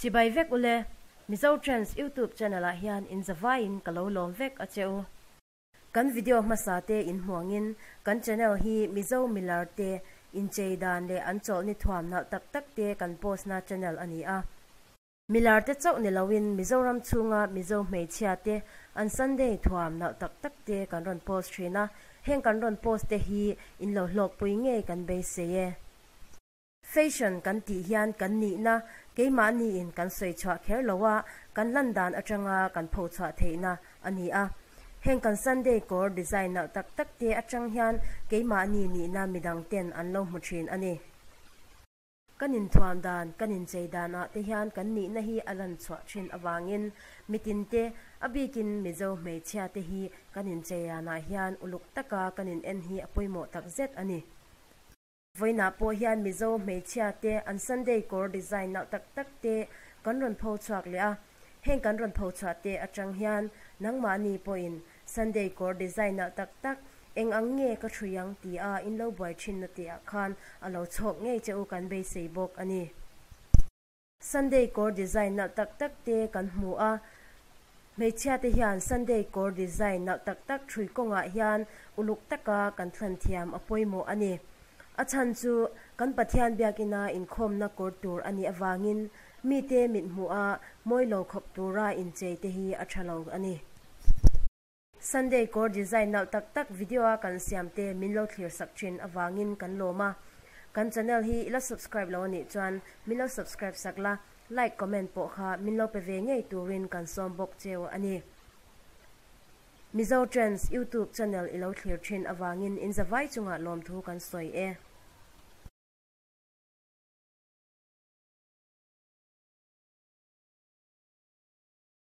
Chibai vek ule, Mizo Trends YouTube channel ah hian in zavaiin ka lo lawm vek a che u. Kan video hmasa te in hmuangin kan channel hi Mizo milar te inchei dan leh an chawlhni thuam nalh tak tak te kan post na channel a ni a. Milar te chauh ni loin Mizoram chhunga Mizo hmeichhia te an Sunday thuam nalh tak tak te kan rawn post thin a, heng kan rawn post te hi in lo hlawkpui ngei kan beisei e. Fashion kan tih hian kan nihna keimahniin kan sawi chhuah kher lo a, kan lan dan atanga kan pho chhuah theihna a ni a. Heng kan Sunday kawr design nalh tak tak te atang hian keimahni nihna midang ten an lo hmu thin a ni. Kan inthuam dan, kan inchei danah te hian kan nihna hi a lan chhuah thin avangin mitin te, a bikin Mizo hmeichhia te hi kan inchei danah hian uluk taka kan in en hi a pawimawh takzet a ni. Vawiinah pawh hian Mizo hmeichhia te an Sunday kawr design nalh tak tak te kan rawn pho chhuak leh a, heng kan rawn pho chhuah te atang hian nangmahni pawhin Sunday kawr design nalh tak tak eng ang nge ka thui ang ti a in lo buai thinna te ah khan a lo chhawk ngei che u kan beisei bawk a ni. Sunday kawr design nalh tak tak te kan hmu a, hmeichhia te hian Sunday kawr design nalh tak tak thui kawngah hian uluk taka kan thlan thiam a pawimawh a ni. A chhan chu kan Pathian biakina inkhawmna kawr tur a nih avangin mite mithmuh a mawi lo khawp tura inchei te hi a tha lo a ni. Sunday kawr design nalh tak tak video a kan siam te min lo thlir sak thin avangin kan lawm a. Kan channel hi i la subscribe lo anih chuan min lo subscribe sak la, like comment pawh kha min lo pe ve ngei turin kan sawm bawk cheu a ni. Mizo Trends YouTube channel i lo thlir thin avangin in zavai chungah lawmthu kan sawi e.